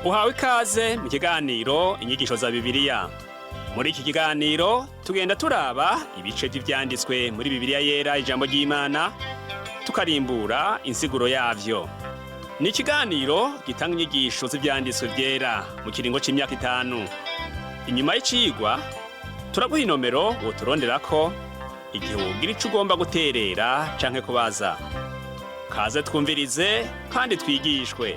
Uhawe ikaze mu kiganiro Inyigisho za Bibiliya. Muri iki kiganiro tugenda turaba ibice vy'ivyanditswe muri Bibiliya Yera, ijambo ry'Imana, tukarimbura insiguro yavyo. Ni ikiganiro gitanga inyigisho z'ivyanditswe vyera mu kiringo c'imyaka 5. Inyuma y'icigwa turaguha inomero woturonderako igihe wogira ico ugomba guterera canke kubaza. Kaze twumvirize kandi twigishwe.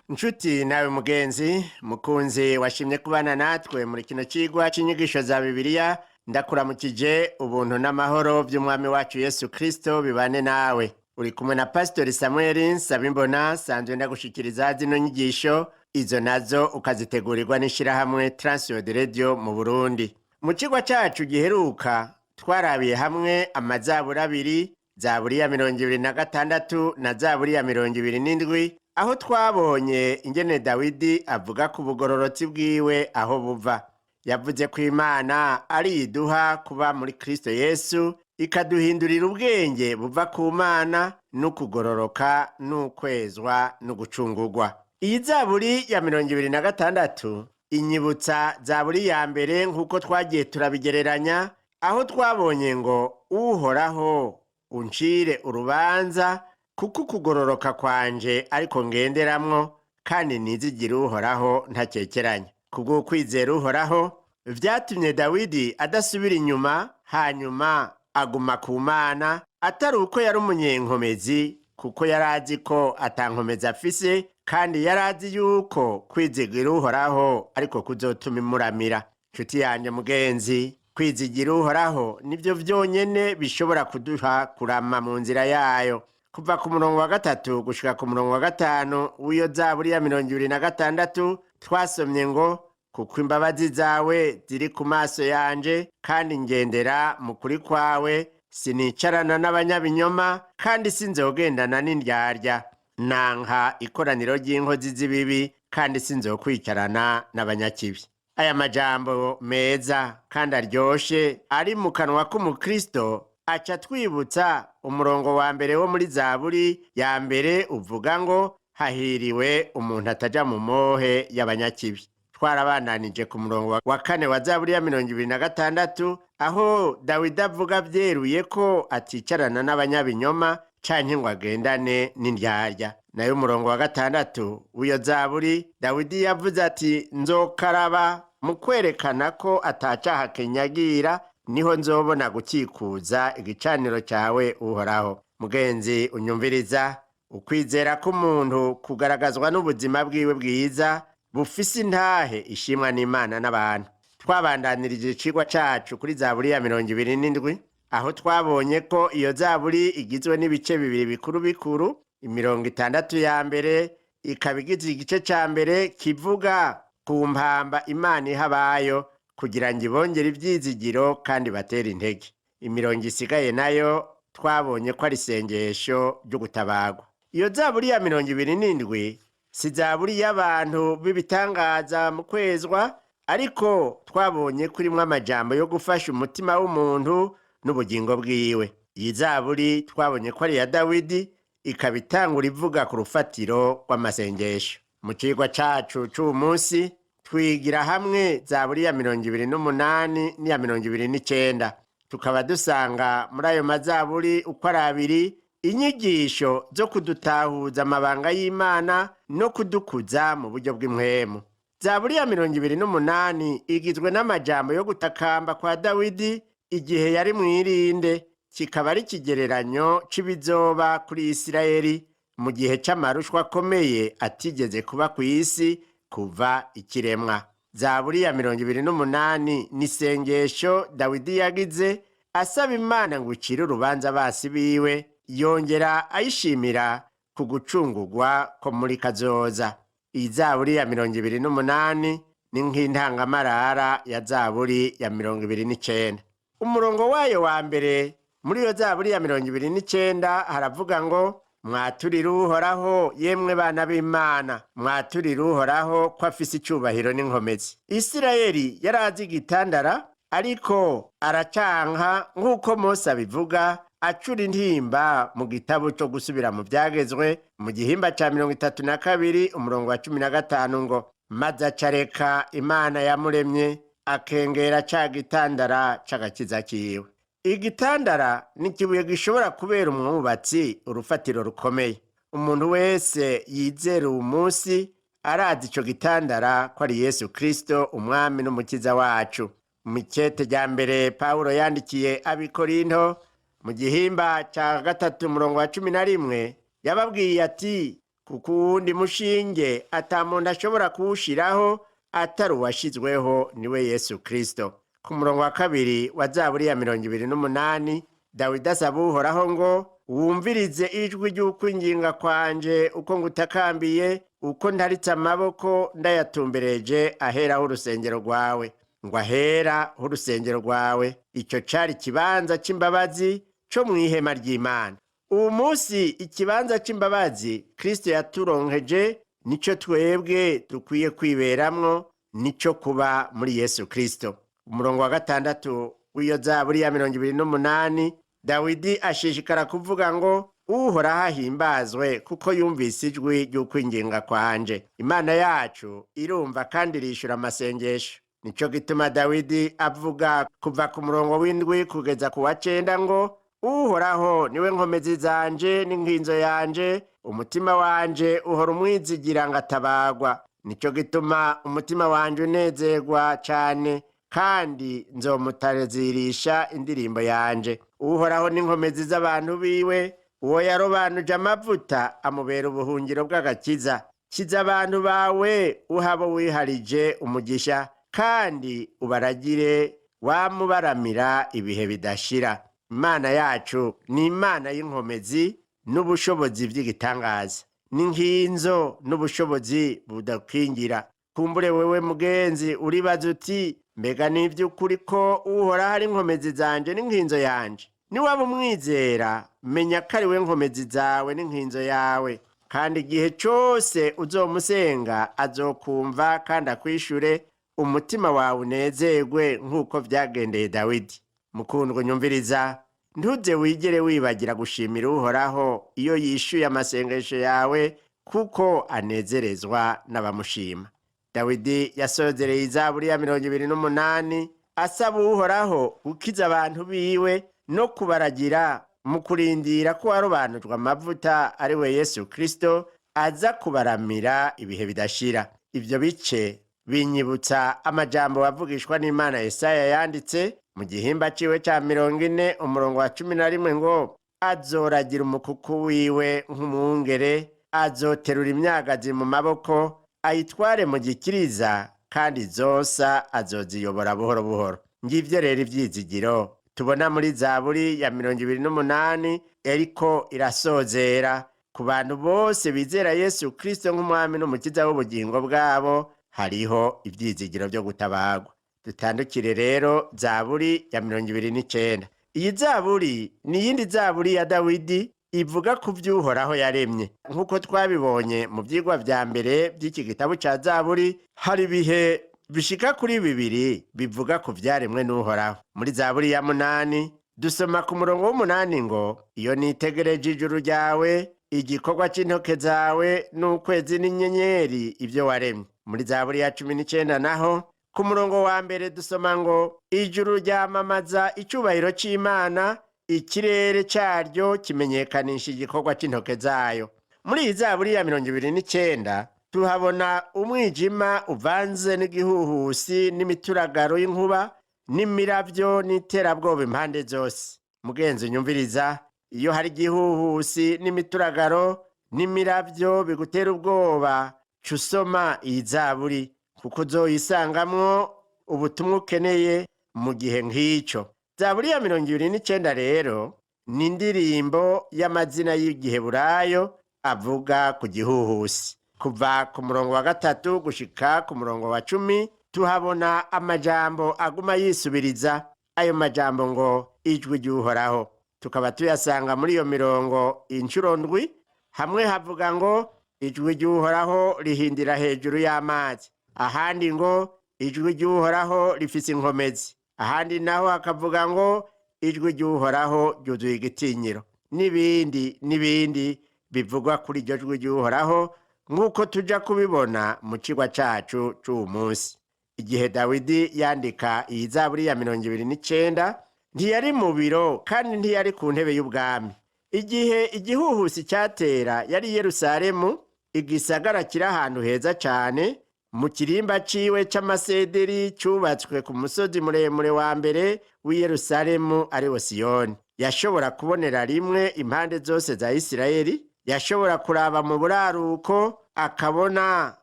Nshuti nawe mugenzi mukunzi washimye kubana natwe muri kino cigwa c'inyigisho za Bibiliya, ndakuramukije. Ubuntu n'amahoro vy'Umwami wacu Yesu Kristo bibane nawe. Uri kumwe na Pasitori Samuel Nsabimbona, sanzwe ndagushikiriza zino nyigisho, izo nazo ukazitegurirwa n'ishirahamwe Transworld Radio mu Burundi. Mu cigwa cacu giheruka twarabiye hamwe amazaburi abiri, Zaburi ya 26 na Zaburi ya 27, aho twabonye ingene Dawidi avuga ku bugororotsi bwiwe aho buva. Yavuze ko Imana ari iduha kuba muri Kristo Yesu, ikaduhindurira ubwenge buva ku Mana n'ukugororoka n'ukwezwa n'ugucungurwa. Iyi zaburi ya 26 inyibutsa zaburi ya mbere, nk'uko twagiye turabigereranya, aho twabonye ngo: "Uhoraho, uncire urubanza, kuko ukugororoka kwanje ariko ngenderamwo, kandi nizigire Uhoraho ntakekeranya." Kubw'ukwizera Uhoraho vyatumye Dawidi adasubira inyuma, hanyuma aguma ku Mana, atari uko yari umunyenkomezi, kuko yari azi ko atankomezi afise, kandi yari azi yuko kwizigira Uhoraho ariko kuzotuma imuramira. Nshuti yanje mugenzi, kwizigira Uhoraho nivyo vyonyene bishobora kuduha kurama mu nzira yayo. Kuva ku murongo wa 3 gushika ku murongo wa 5 w'iyo zaburi ya 26, twasomye ngo: "Kuko imbabazi zawe ziri ku maso yanje, kandi ngendera mu kuri kwawe. Sinicarana n'abanyabinyoma, kandi sinzogendana n'indyarya. Nanka ikoraniro ry'inkozi z'ibibi, kandi sinzokwicarana n'abanyakibi." Aya majambo meza kandi aryoshe ari mu kanwa k'umukristo aca twibutsa umurongo wa mbere wo muri zaburi ya mbere uvuga ngo: "Hahiriwe umuntu ataja mu mohe y'abanyakibi." Twarabandanije ku murongo wa 4 wa zaburi ya 26, aho Dawidi avuga vyeruye ko aticarana n'abanyabinyoma canke ngo agendane n'indyarya. Nayo umurongo wa 6 w'iyo zaburi, Dawidi yavuze ati: "Nzokaraba mu kwerekana ko atacaha kenyagira, niho nzobona gukikuza igicaniro cyawe, Uhoraho." Mugenzi unyumviriza, ukwizera k'umuntu kugaragazwa n'ubuzima bwiwe bwiza bufise intahe ishimwa n'Imana n'abantu. Twabandanirije icigwa cacu kuri zaburi ya 27, aho twabonye ko iyo zaburi igizwe n'ibice bibiri bikuru bikuru. Imirongo 6 ya mbere ikaba igize igice ca mbere kivuga ku mpamba Imana iha abayo kugira ngo ibongere ivyizigiro kandi batere intege. Imirongo isigaye nayo twabonye ko ari isengesho ryo gutabarwa. Iyo zaburi ya 27 si zaburi y'abantu b'ibitangaza mu kwezwa, ariko twabonye ko irimwo amajambo yo gufasha umutima w'umuntu n'ubugingo bwiwe. Iyi zaburi twabonye ko ari iya Dawidi, ikaba itangura ivuga ku rufatiro rw'amasengesho. Mu cigwa cacu c'uwu munsi twigira hamwe zaburi ya 28 n'iya 29, tukaba dusanga muri ayo mazaburi uko ari abiri inyigisho zo kudutahuza amabanga y'Imana no kudukuza mu buryo bw'impwemu. Zaburi ya 28 igizwe n'amajambo yo gutakamba kwa Dawidi igihe yari mw'irinde, kikaba ari ikigereranyo c'ibizoba kuri Isirayeli mu gihe c'amarushwa akomeye atigeze kuba ku isi kuva ikiremwa. Zaburi ya 28 ni isengesho Dawidi yagize asaba Imana ngo icire urubanza basi biwe, yongera ayishimira ku gucungurwa ko muri kazoza. Iyi zaburi ya 28 ni nk'intangamarara ya zaburi ya 29. Umurongo wayo wa mbere muri iyo zaburi ya 29 haravuga ngo: "Mwaturire Uhoraho, yemwe bana b'Imana, mwaturire Uhoraho ko afise icubahiro n'inkomezi." Isirayeli yari azi igitandara, ariko aracanka nk'uko Mose abivuga. Acura intimba mu gitabo cyo gusubira mu byagezwe mu gihimba cya 32 umurongo wa 15 ngo: "Maze acareka Imana yamuremye, akengera ca gitandara c'agakiza kiwe." Igitandara ni ikibuye gishobora kubera umwubatsi urufatiro rukomeye. Umuntu wese yizera uwu munsi arazi ico gitandara ko ari Yesu Kristo, umwami n'umukiza wacu. Mu ikete rya mbere Pawulo yandikiye Abikorinto mu gihimba cya 3 umurongo wa 11 yababwiye ati: "Kuko uwundi mushinge ata muntu ashobora kuwushiraho atari uwashizweho, niwe Yesu Kristo." Ku murongo wa 2 wa Zaburi ya 28, Dawidi asaba Uhoraho ngo: "Wumvirize ijwi ry'ukwinginga kwanje uko ngutakambiye, uko ntaritse amaboko ndayatumbereje aheraho urusengero rwawe." Ngo ahera h'urusengero rwawe, icyo cari ikibanza c'imbabazi co mw'ihema ry'Imana. Uwu munsi ikibanza c'imbabazi Kristo yaturonkeje nico twebwe dukwiye kwiberamwo, nico kuba muri Yesu Kristo. Umurongo wa 6 w'iyo Zaburi ya 28, Dawidi ashishikara kuvuga ngo: "Uhoraho ahimbazwe, kuko yumvise ijwi ry'ukwinginga kwanje." Imana yacu irumva kandi irishura amasengesho. Nico gituma Dawidi avuga kuva ku murongo w'7 kugeza ku wa 9 ngo: "Uhoraho niwe nkomezi zanje n'inkinzo yanje, umutima wanje uhora umwizigira ngo atabagwa. Nico gituma umutima wanje unezerwa cane, kandi nzomutazirisha indirimbo yanje. Uhoraho n'inkomezi z'abantu biwe, uwo yarobanuje amavuta amubera ubuhungiro bw'agakiza. Kiza abantu bawe, uhabo wiharije umugisha, kandi ubaragire wamubaramira ibihe bidashira." Imana yacu ni Imana y'inkomezi n'ubushobozi by'igitangaza, n'inkinzo n'ubushobozi budakingira. Kumbure wewe mugenzi uribaza uti: "Mbega ni iby'ukuri ko Uhoraho ari inkomezi zanje n'inkinzo yanje?" Niwaba umwizera, menya ko ari we nkomezi zawe n'inkinzo yawe, kandi igihe cyose uzomusenga azokumva kandi akwishure, umutima wawe unezerwe nk'uko byagendeye Dawidi. Mukundwa unyumviriza, ntuze wigere wibagira gushimira Uhoraho iyo yishyuye amasengesho yawe, kuko anezerezwa n'abamushima. Dawidi yasozereye Izaburi ya 28 asaba Uhoraho gukiza abantu biwe no kubaragira mu kurindira ko warobanurwa amavuta, ari we Yesu Kristo, aza kubaramira ibihe bidashira. Ibyo bice binyibutsa amajambo wavugishwa n'Imana Yesaya yanditse mu gihimba ciwe ca 40 umurongo wa 11 ngo: "Azoragira umukuku wiwe nk'umwungere, azoterura imyagazi mu maboko ayitware mu gikiriza, kandi zosa azoziyobora buhoro buhoro." Ngivyo rero ivyizigiro tubona muri Zaburi ya 28 eriko irasozera. Ku bantu bose bizera Yesu Kristo nk'umwami n'umukiza w'ubugingo bwabo, hariho ivyizigiro vyo gutabagwa. Dutandukire rero Zaburi ya 29. Iyi zaburi ni iyindi zaburi ya Dawidi ivuga ku vy'Uhoraho yaremye. Nk'uko twabibonye mu vyigwa vya mbere by'iki gitabo ca Zaburi, hari ibihe bishika kuri bibiri bivuga ku vyaremwe n'Uhoraho. Muri Zaburi ya 8 dusoma ku murongo w'8 ngo: "Iyo nitegereje ijuru ryawe, igikorwa c'intoke zawe, n'ukwezi n'inyenyeri, ibyo waremye." Muri Zaburi ya 19 naho ku murongo wa 1 dusoma ngo: "Ijuru ryamamaza icubahiro c'Imana, ikirere caryo kimenyekanisha igikorwa c'intoke zayo." Muri iyi Zaburi ya 29 tuhabona umwijima uvanze n'igihuhusi n'imituragaro y'inkuba n'imiravyo n'iterabwoba impande zose. Mugenzi unyumviriza, iyo hari igihuhusi n'imituragaro n'imiravyo bigutera ubwoba, ca usoma iyi zaburi, kuko uzoyisangamwo ubutumwa ukeneye mu gihe nk'ico. Zaburi ya 29 rero ni indirimbo y'amazina y'igiheburayo avuga ku gihuhusi. Kuva ku murongo wa 3 gushika ku murongo wa 10 tuhabona amajambo aguma yisubiriza. Ayo majambo ngo "ijwi ry'Uhoraho" tukaba tuyasanga muri iyo mirongo inshuro ndwi. Hamwe havuga ngo "ijwi ry'Uhoraho rihindira hejuru y'amazi", ahandi ngo "ijwi ry'Uhoraho rifise inkomezi", ahandi naho hakavuga ngo Ijwi ry'Uhoraho ryuzuye igitinyiro, n'ibindi n'ibindi bivugwa kuri iryo jwi ry'Uhoraho, nk'uko tuja kubibona mu cigwa cacu c'uwu munsi. Igihe Dawidi yandika iyi zaburi ya 29, ntiyari mu biro kandi ntiyari ku ntebe y'ubwami. Igihe igihuhusi cyatera, yari i Yerusalemu, igisagara kiri ahantu heza cane, mu kirimba ciwe c'amasederi cubatswe ku musozi muremure wa mbere w'i Yerusalemu, ari wo Siyoni. Yashobora kubonera rimwe impande zose za Isirayeli. Yashobora kuraba mu buraruko, akabona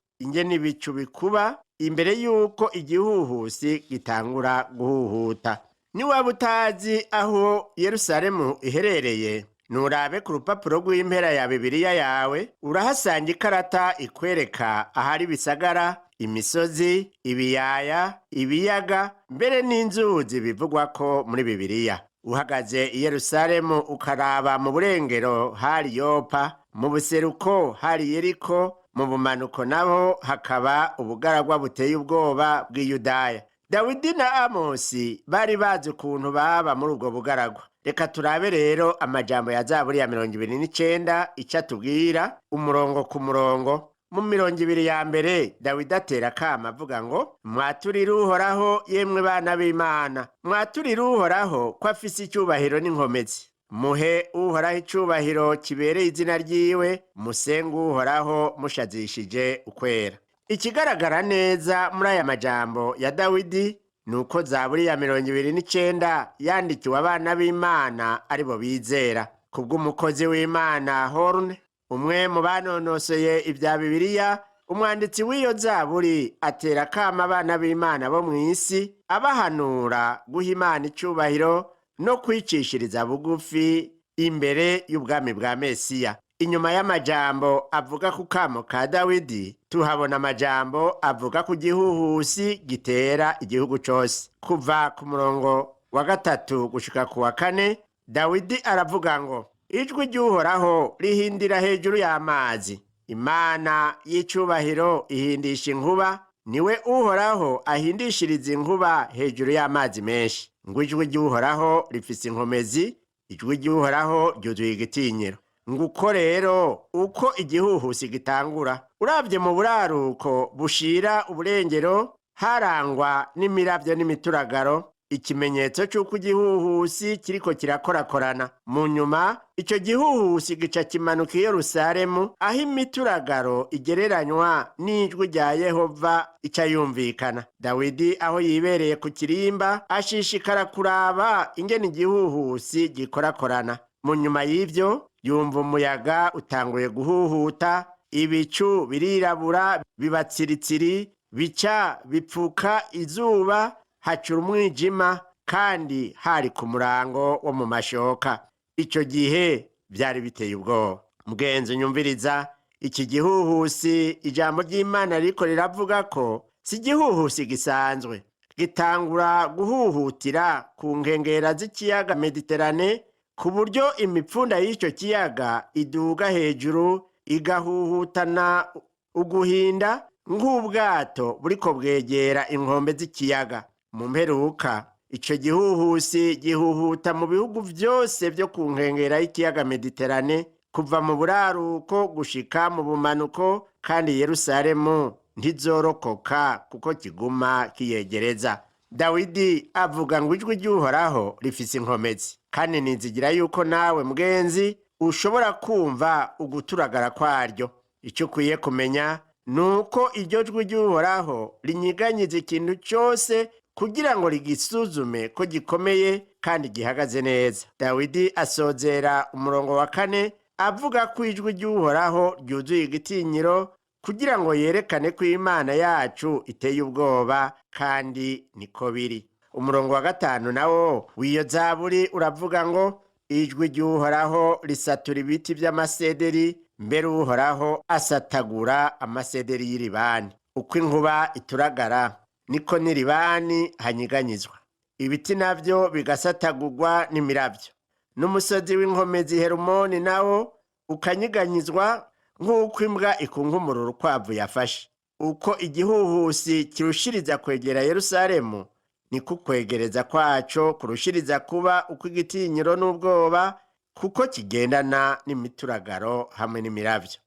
ingene ibicu bikuba imbere y'uko igihuhusi gitangura guhuhuta. Niwaba utazi aho Yerusalemu iherereye, nurabe ku rupapuro rw'impera ya Bibiliya yawe, urahasanga ikarata ikwereka ahari ibisagara, imisozi, ibiyaya, ibiyaga, mbere n'inzuzi bivugwa ko muri Bibiliya. Uhagaze i Yerusalemu ukaraba mu burengero, hari Yopa, mu buseruko hari Yeriko, mu bumanuko naho hakaba ubugaragwa buteye ubwoba bw'Iyudaya. Dawidi na Amosi bari bazi ukuntu baba muri ubwo bugaragwa. Reka turabe rero amajambo ya zaburi ya 29 icyo atubwira, umurongo ku murongo. Mu 20 ya mbere, Dawidi atera akama avuga ngo: "Mwaturire Uhoraho, yemwe bana b'Imana, mwaturire Uhoraho ko afise icyubahiro n'inkomezi. Muhe Uhoraho icyubahiro kibereye izina ryiwe, musenge Uhoraho mushazishije ukwera." Ikigaragara neza muri aya majambo ya Dawidi ni uko zaburi ya 29 yandikiwe abana b'Imana, aribo bizera. Kubw'umukozi w'Imana Horne, umwe mu banonosoye ibya Bibiliya, umwanditsi w'iyo zaburi atera akama abana b'Imana bo mu isi, abahanura guha Imana icyubahiro no kwicishiriza bugufi imbere y'ubwami bwa Mesiya. Inyuma y'amajambo avuga ku kamo ka Dawidi, tuhabona amajambo avuga ku gihuhusi gitera igihugu cose. Kuva ku murongo wa 3 gushika ku wa 4, Dawidi aravuga ngo: "Ijwi ry'Uhoraho rihindira hejuru y'amazi, Imana y'icyubahiro ihindisha inkuba, niwe Uhoraho ahindishiriza inkuba hejuru y'amazi menshi." Ngo ijwi ry'Uhoraho rifise inkomezi, ijwi ry'Uhoraho ryuzuye igitinyiro. Nguko rero uko igihuhusi gitangura. Uravye mu buraruko bushira uburengero, harangwa n'imiravyo n'imituragaro, ikimenyetso c'uko igihuhusi kiriko kirakorakorana. Mu nyuma ico gihuhusi gica kimanuka i Yerusalemu, aho imituragaro igereranywa n'ijwi rya Yehova ica yumvikana. Dawidi aho yibereye ku kirimba ashishikara kuraba ingene igihuhusi gikorakorana. Mu nyuma y'ivyo yumva umuyaga utanguye guhuhuta, ibicu birirabura biba tsiritsiri, bica bipfuka izuba, hacura umwijima, kandi hari ku murango wo mu mashoka. Icyo gihe byari biteye ubwoba. Mugenzi unyumviriza, iki gihuhusi ijambo ry'Imana ririko riravuga ko si igihuhusi gisanzwe. Gitangura guhuhutira ku nkengera z'ikiyaga Mediterane, ku buryo imipfunda y'icyo kiyaga iduga hejuru, igahuhutana uguhinda nk'ubwato buriko bwegera inkombe z'ikiyaga. Mu mperuka ico gihuhusi gihuhuta mu bihugu vyose vyo ku nkengera y'ikiyaga Mediterane, kuva mu buraruko gushika mu bumanuko, kandi Yerusalemu ntizorokoka kuko kiguma kiyegereza. Dawidi avuga ngo ijwi ry'Uhoraho rifise inkomezi, kandi nizigira yuko nawe mugenzi ushobora kumva uguturagara kwaryo. Icyo ukwiye kumenya ni uko iryo jwi ry'Uhoraho rinyiganyiza ikintu cyose kugira ngo rigisuzume ko gikomeye kandi gihagaze neza. Dawidi asozera umurongo wa 4 avuga ko ijwi ry'Uhoraho ryuzuye igitinyiro, kugira ngo yerekane ko Imana yacu iteye ubwoba, kandi niko biri. Umurongo wa 5 nawo w'iyo zaburi uravuga ngo: "Ijwi ry'Uhoraho risatura ibiti by'amasederi, mbere Uhoraho asatagura amasederi y'iribani." Uko inkuba ituragara, niko n'iribani hanyiganyizwa, ibiti navyo bigasatagurwa n'imiravyo, n'umusozi w'inkomezi Herumoni nawo ukanyiganyizwa nk'uko imbwa ikunkumura urukwavu yafashe. Uko igihuhusi kirushiriza kwegera Yerusalemu, Ni kukwegereza kwaco kurushiriza kuba ukw'igitinyiro n'ubwoba, kuko kigendana n'imituragaro hamwe n'imiravyo.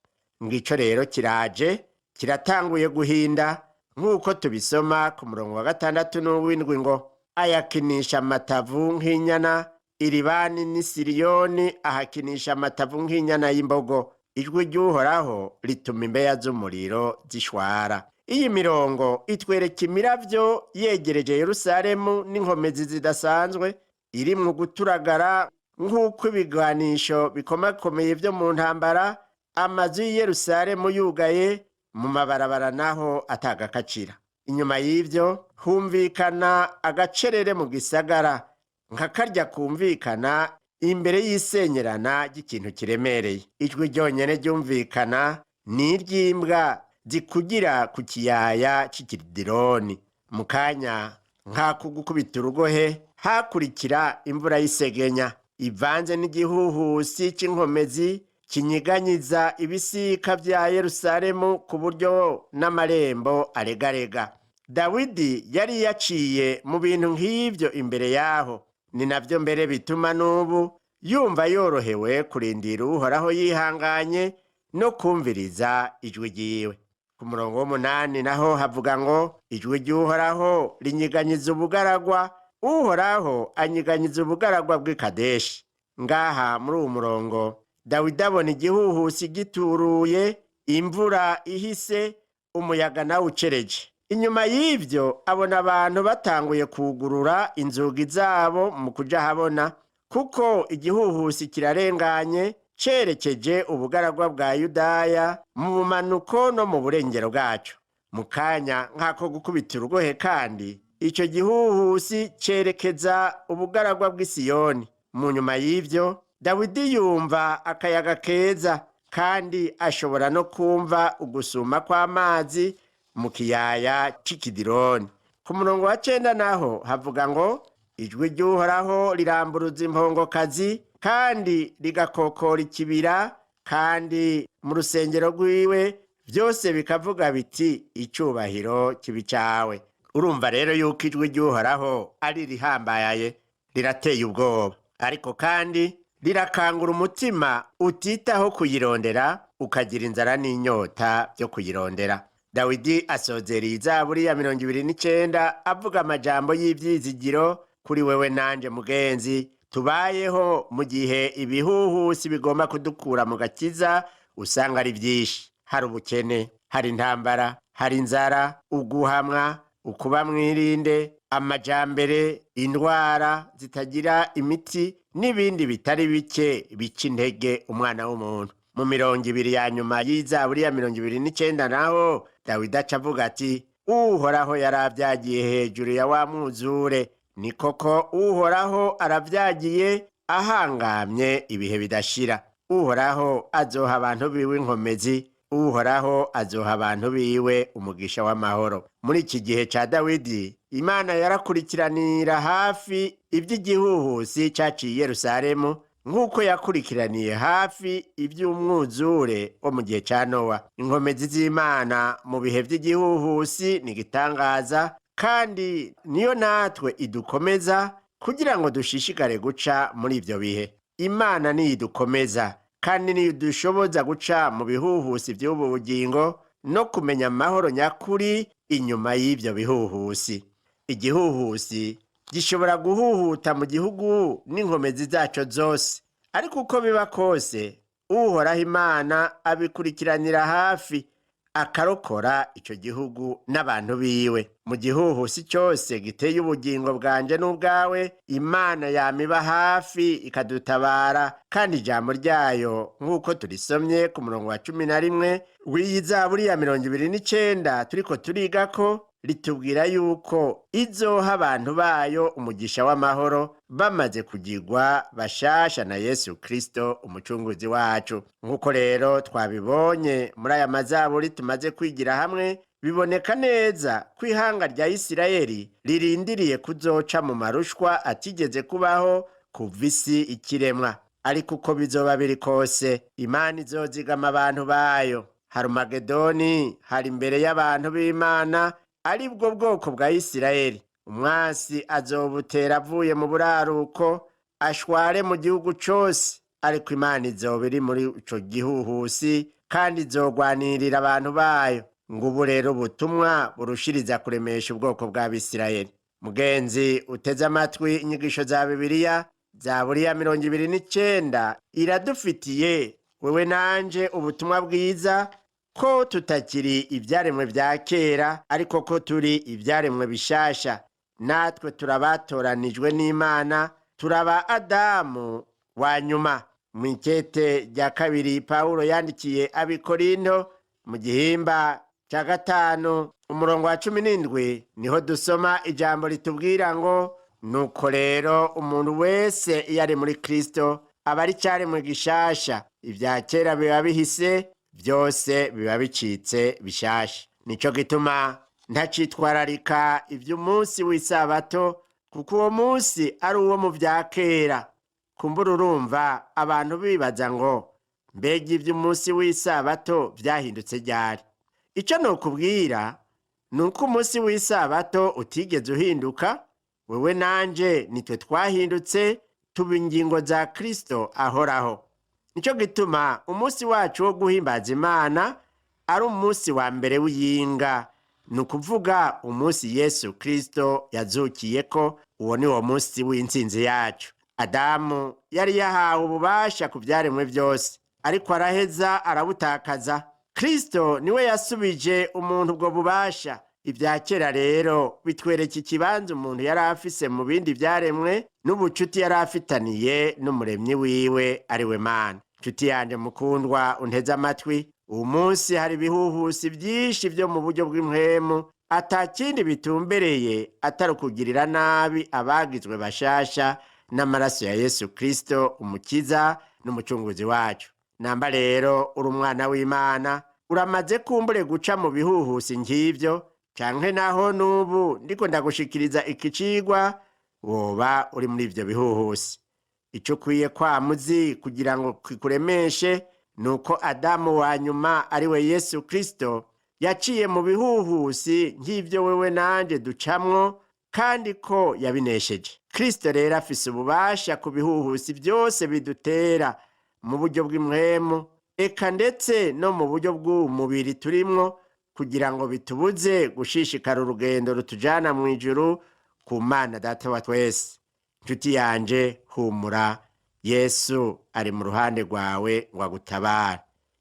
Ngico rero kiraje, kiratanguye guhinda, nk'uko tubisoma ku murongo wa 6 n'uw'indwi ngo: ayakinisha amatavu nk'inyana, iribani n'Isiriyoni ahakinisha amatavu nk'inyana y'imbogo. Ijwi ry'Uhoraho rituma imbeya z'umuriro zishwara. Iyi mirongo itwereka imiravyo yegereje Yerusalemu n'inkomezi zidasanzwe, irimwo guturagara nk'uko ibigwanisho bikomakomeye vyo mu ntambara, amazu y'i Yerusalemu yugaye, mu mabarabara naho atagakacira. Inyuma y'ivyo humvikana agacerere mu gisagara, nka karya kumvikana imbere y'isenyerana ry'ikintu kiremereye. Ijwi ryonyene ryumvikana ni iry'imbwa zikugira ku kiyaya c'ikidironi. Mu kanya nk'ako gukubita urugohe hakurikira imvura y'isegenya ivanze n'igihuhusi c'inkomezi kinyiganyiza ibisika vya Yerusalemu ku buryo n'amarembo aregarega. Dawidi yari yaciye mu bintu nk'ivyo imbere yaho, ni navyo mbere bituma n'ubu yumva yorohewe kurindira Uhoraho yihanganye no kumviriza ijwi ryiwe. Ku murongo w'8 naho havuga ngo: ijwi ry'Uhoraho rinyiganyiza ubugaragwa, Uhoraho anyiganyiza ubugaragwa bw'i Kadeshi. Ngaha muri uwu murongo Dawidi abona igihuhusi gituruye, imvura ihise, umuyaga nawe ucereje. Inyuma y'ivyo abona abantu batanguye kugurura inzugi zabo mu kuja habona, kuko igihuhusi kirarenganye cerekeje ubugaragwa bwa Yudaya mu bumanuko no mu burengero bwaco. Mu kanya nk'ako gukubita urugohe kandi ico gihuhusi cerekeza ubugaragwa bw'i Siyoni. Mu nyuma y'ivyo Dawidi yumva akayaga keza, kandi ashobora no kumva ugusuma kw'amazi mu kiyaya c'iKidironi. Ku murongo wa 9 naho havuga ngo: ijwi ry'Uhoraho riramburuza impongokazi, kandi rigakokora ikibira, kandi mu rusengero rwiwe vyose bikavuga biti: icubahiro kibi cawe. Urumva rero yuko ijwi ry'Uhoraho ari rihambaye, rirateye ubwoba, ariko kandi rirakangura umutima utitaho kuyirondera, ukagira inzara n'inyota byo kuyirondera. Dawidi asozera izaburi ya 29 avuga amajambo y'ivyizigiro kuri wewe nanje mugenzi tubayeho mu gihe ibihuhusi bigomba kudukura mu gakiza usanga ari vyinshi. Hari ubukene, hari intambara, hari inzara, uguhamwa, ukuba mwirinde, amajambere, indwara zitagira imiti n'ibindi bitari bike bica intege umwana w'umuntu. Mu mirongo ibiri ya nyuma y'izaburi ya 29 naho Dawidi aca avuga ati: Uhoraho yaravyagiye hejuru ya wa mwuzure. Ni koko Uhoraho aravyagiye ahangamye ibihe bidashira. Uhoraho azoha abantu biwe inkomezi, Uhoraho azoha abantu biwe umugisha w'amahoro. Muri iki gihe ca Dawidi, Imana yarakurikiranira hafi ivy'igihuhusi caciye Yerusalemu, nk'uko yakurikiraniye hafi ivy'umwuzure wo mu gihe ca Nowa. Inkomezi z'Imana mu bihe vy'igihuhusi ni igitangaza, kandi niyo natwe idukomeza kugira ngo dushishikare guca muri ivyo bihe. Imana niyo idukomeza kandi niyo idushoboza guca mu bihuhusi vy'ubu bugingo no kumenya amahoro nyakuri inyuma y'ivyo bihuhusi. Igihuhusi gishobora guhuhuta mu gihugu n'inkomezi zaco zose, ariko uko biba kose Uhoraho Imana abikurikiranira hafi, akarokora ico gihugu n'abantu biwe. Mu gihuhusi cyose giteye ubugingo bwanje n'ubwawe, Imana yamiba hafi ikadutabara, kandi ijambo ryayo nk'uko turisomye ku murongo wa 11 w'iyi zaburi ya 29 turiko turigako, ritubwira yuko izoha abantu bayo umugisha w'amahoro bamaze kugirwa bashasha na Yesu Kristo umucunguzi wacu. Nk'uko rero twabibonye muri aya mazaburi tumaze kwigira hamwe, biboneka neza ko ihanga rya Isirayeli ririndiriye kuzoca mu marushwa atigeze kubaho kuva isi ikiremwa. Ariko uko bizoba biri kose, Imana izozigama abantu bayo. Harumagedoni hari imbere y'abantu b'Imana, ari bwo bwoko bwa Isirayeli. Umwansi azobutera avuye mu buraruko, ashware mu gihugu cose, ariko Imana izoba iri muri ico gihuhusi kandi izogwanirira abantu bayo. Ngubu rero ubutumwa burushiriza kuremesha ubwoko bw'Abisirayeli. Mugenzi uteze amatwi inyigisho za Bibiliya, Zaburi ya 29 iradufitiye wewe nanje ubutumwa bwiza ko tutakiri ivyaremwe vya kera, ariko ko turi ivyaremwe bishasha. Natwe turabatoranijwe n'Imana, turaba Adamu wa nyuma. Mw'ikete rya kabiri Pawulo yandikiye Abikorinto mu gihimba cya 5 umurongo wa 17 niho dusoma ijambo ritubwira ngo: nuko rero umuntu wese iyo ari muri Kristo aba ari icaremwe gishasha, ibya kera biba bihise, byose biba bicitse bishasha. Nico gituma ntacitwararika ivy'umunsi w'isabato, kuko uwo munsi ari uwo mu vya kera. Kumbura urumva abantu bibaza ngo: mbega ivy'umunsi w'isabato vyahindutse ryari? Ico nokubwira ni uko umunsi w'isabato utigeze uhinduka. Wewe nanje nitwe twahindutse, tuba ingingo za Kristo ahoraho. Nico gituma umunsi wacu wo guhimbaza Imana ari umunsi wa mbere w'iyinga, ni ukuvuga umunsi Yesu Kristo yazukiyeko. Uwo ni wo munsi w'intsinzi yacu. Adamu yari yahawe ububasha ku vyaremwe vyose, ariko araheza arabutakaza. Kristo niwe yasubije umuntu ubwo bubasha. Ibya kera rero bitwereka ikibanza umuntu yari afise mu bindi vyaremwe n'ubucuti yari afitaniye n'umuremyi wiwe, ari we Mana. Nshuti yanje mukundwa unteze amatwi, uwu munsi hari ibihuhusi vyinshi vyo mu buryo bw'impwemu ata kindi bitumbereye atari ukugirira nabi abagizwe bashasha n'amaraso ya Yesu Kristo, umukiza n'umucunguzi wacu. Namba rero uri umwana w'Imana, uramaze kumbure guca mu bihuhusi nk'ivyo, canke naho n'ubu ndiko ndagushikiriza iki cigwa, woba uri muri ivyo bihuhusi. Ico ukwiye kwamuzi kugira ngo kikuremeshe ni uko Adamu wa nyuma, ari we Yesu Kristo, yaciye mu bihuhusi nk'ivyo wewe nanje ducamwo, kandi ko yabinesheje. Kristo rero afise ububasha ku bihuhusi vyose bidutera mu buryo bw'impwemu, eka ndetse no mu buryo bw'umubiri turimwo, kugira ngo bitubuze gushishikara urugendo rutujana mu ijuru ku Mana Data wa twese. Nshuti yanje, humura, Yesu ari mu ruhande rwawe ngo agutabare.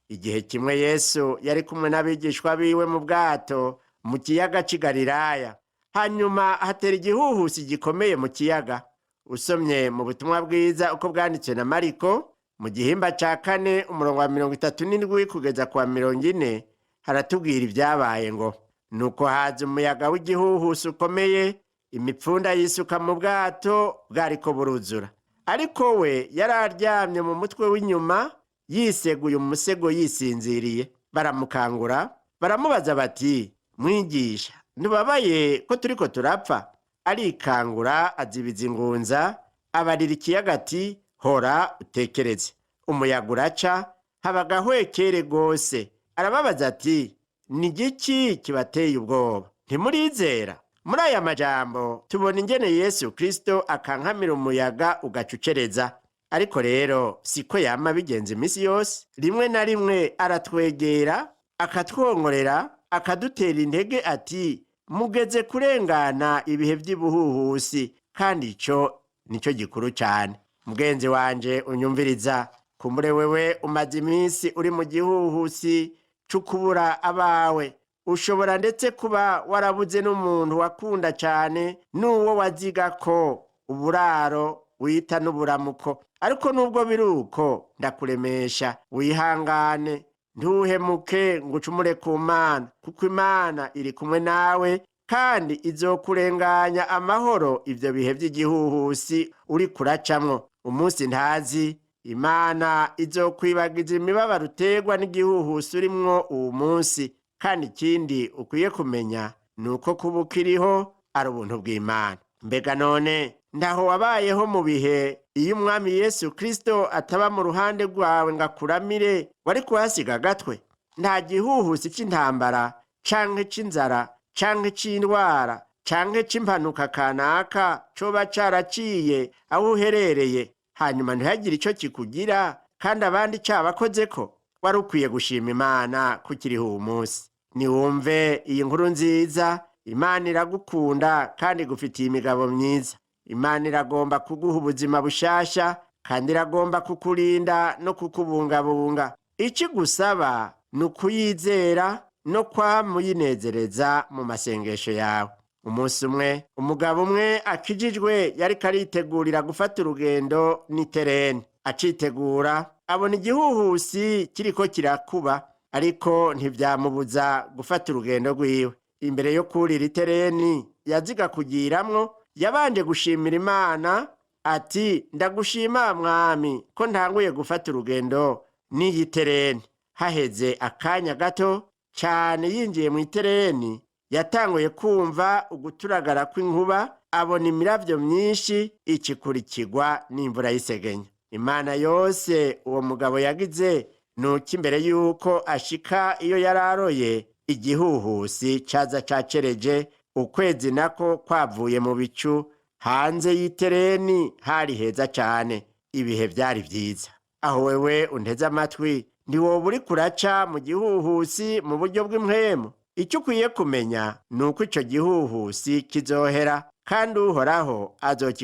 Igihe kimwe Yesu yari kumwe n'abigishwa biwe mu bwato mu kiyaga c'i Galilaya. Hanyuma hatera igihuhusi gikomeye mu kiyaga. Usomye mu butumwa bwiza uko bwanditswe na Mariko mu gihimba ca 4 umurongo wa 37 kugeza ku wa 40, haratubwira ibyabaye ngo: nuko haza umuyaga w'igihuhusi ukomeye, imipfunda yisuka mu bwato bwariko buruzura. Ariko we yari aryamye mu mutwe w'inyuma, yiseguye umusego, yisinziriye. Baramukangura baramubaza bati: mwigisha, ntubabaye ko turiko turapfa? Arikangura azibiza ingunza, abarira ikiyaga ati: hora utekereze. Umuyaga uraca, haba agahwekere rwose. Arababaza ati: ni igiki kibateye ubwoba? Ntimurizera? Muri aya majambo tubona ingene Yesu Kristo akankamira umuyaga ugacucereza. Ariko rero siko yama bigenza iminsi yose. Rimwe na rimwe aratwegera, akatwongorera, akadutera intege ati: mugeze kurengana ibihe vy'ibuhuhusi, kandi ico nico gikuru cane. Mugenzi wanje unyumviriza, kumbure wewe umaze iminsi uri mu gihuhusi c'ukubura abawe. Ushobora ndetse kuba warabuze n'umuntu wakunda cane, n'uwo waziga ko uburaro wita n'uburamuko. Ariko nubwo biri uko, ndakuremesha wihangane, ntuhemuke ngo ucumure ku Mana, kuko Imana iri kumwe nawe kandi izokurenganya amahoro ivyo bihe vy'igihuhusi uri kuracamwo. Umunsi ntazi, Imana izokwibagiza imibabaro uterwa n'igihuhusi urimwo uwu munsi. Kandi ikindi ukwiye kumenya ni uko kuba ukiriho ari ubuntu bw'Imana. Mbega none ntaho wabayeho mu bihe iyo Umwami Yesu Kristo ataba mu ruhande rwawe ngo akuramire, wari kuhasiga agatwe? Nta gihuhusi c'intambara canke c'inzara canke c'indwara Canke c'impanuka kanaka coba caraciye aho uherereye, hanyuma ntihagire ico kikugira kandi abandi cabakozeko? Wari ukwiye gushima Imana kukiriho uwu munsi. Niwumve iyi nkuru nziza: Imana iragukunda kandi igufitiye imigabo myiza. Imana iragomba kuguha ubuzima bushasha kandi iragomba kukurinda no kukubungabunga. Ico igusaba ni ukuyizera no kwamuyinezereza mu masengesho yawe. Umunsi umwe, umugabo umwe akijijwe yariko aritegurira gufata urugendo n'itereni. Acitegura, abona igihuhusi kiriko kirakuba, ariko ntivyamubuza gufata urugendo rwiwe. Imbere yo kurira itereni yaziga kugiramwo, yabanje gushimira Imana ati: "Ndagushima Mwami ko ntanguye gufata urugendo n'iyi tereni." Haheze akanya gato cane yinjiye mu itereni, yatanguye kumva uguturagara kw'inkuba, abona imiravyo myinshi ikikurikirwa n'imvura y'isegenya. Imana yose uwo mugabo yagize nuko imbere y'uko ashika iyo yararoye, igihuhusi caza cacereje, ukwezi nako kwavuye mu bicu. Hanze y'itereni hari heza cane, ibihe vyari vyiza. Aho wewe unteze amatwi, ntiwoba uriko uraca mu gihuhusi mu buryo bw'impwemu? Icyo ukwiye kumenya ni uko ico gihuhusi kizohera kandi Uhoraho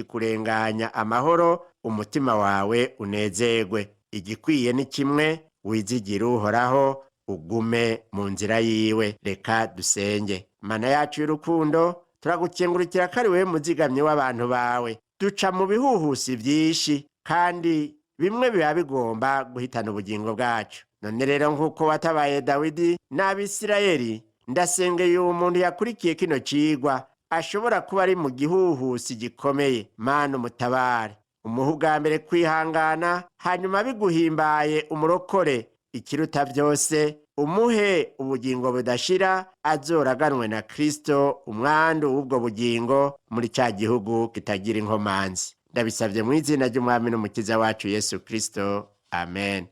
azokikurenganya amahoro, umutima wawe unezerwe. Igikwiye ni kimwe: wizigire Uhoraho, ugume mu nzira yiwe. Reka dusenge. Mana yacu y'urukundo, turagukengurukira ko ari wewe muzigamyi w'abantu bawe. Duca mu bihuhusi vyinshi kandi bimwe biba bigomba guhitana ubugingo bwacu. None rero, nk'uko watabaye Dawidi n'Abisirayeli, ndasengeye uwo muntu yakurikiye kino cigwa ashobora kuba ari mu gihuhusi gikomeye. Mana, umutabare, umuhe ubwa mbere kwihangana, hanyuma biguhimbaye umurokore. Ikiruta byose, umuhe ubugingo budashira, azoraganwe na Kristo umwandu w'ubwo bugingo muri cya gihugu kitagira inkomanzi. Ndabisabye mu izina ry'Umwami n'Umukiza wacu Yesu Kristo, amen.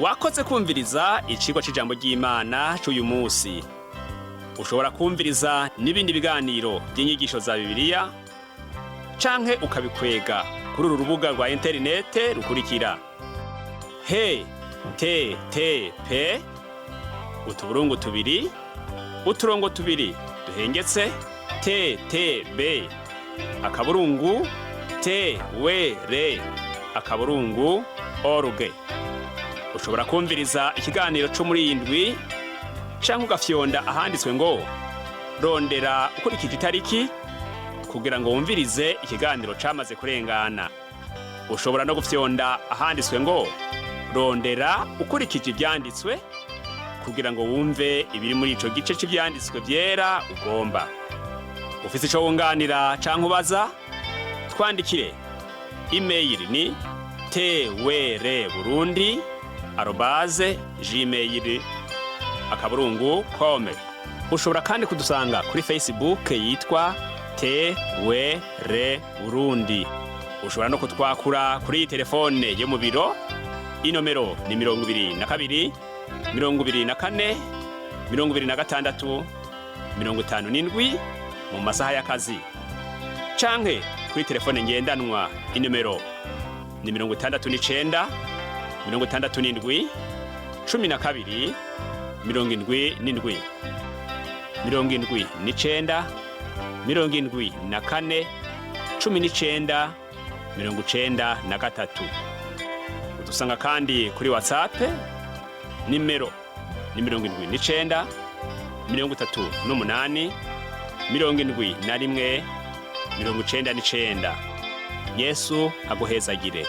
Wakoze kumviriza icigwa c'ijambo ry'Imana c'uyu munsi. Ushobora kumviriza n'ibindi biganiro by'inyigisho za Bibiliya canke ukabikwega kuri uru rubuga rwa interinete rukurikira: he te te pe utuburungu tubiri uturongo tubiri duhengetse te te be akaburungu te we re akaburungu org. Ushobora kumviriza ikiganiro cyo muri iyi ndwi canke ugafyonda ahanditswe ngo "rondera ukurikije itariki" kugira ngo wumvirize ikiganiro camaze kurengana. Ushobora no gufyonda ahanditswe ngo "rondera ukurikije ivyanditswe" kugira ngo wumve ibiri muri ico gice c'ivyanditswe vyera ugomba. Ufise ico wunganira canke ubaza, twandikire. Imeyili ni twrburundi@gmail.com. Ushobora kandi kudusanga kuri Facebook yitwa TWR Burundi. Ushobora no kutwakura kuri iyi telefone yo mu biro: inomero ni 22 24 26 57 mu masaha y'akazi, canke kuri telefone ngendanwa, inomero ni 69 67 12 77, 79 74 19 93. Udusanga kandi kuri WhatsApp, nimero ni 79 38 71 99. Yesu aguhezagire.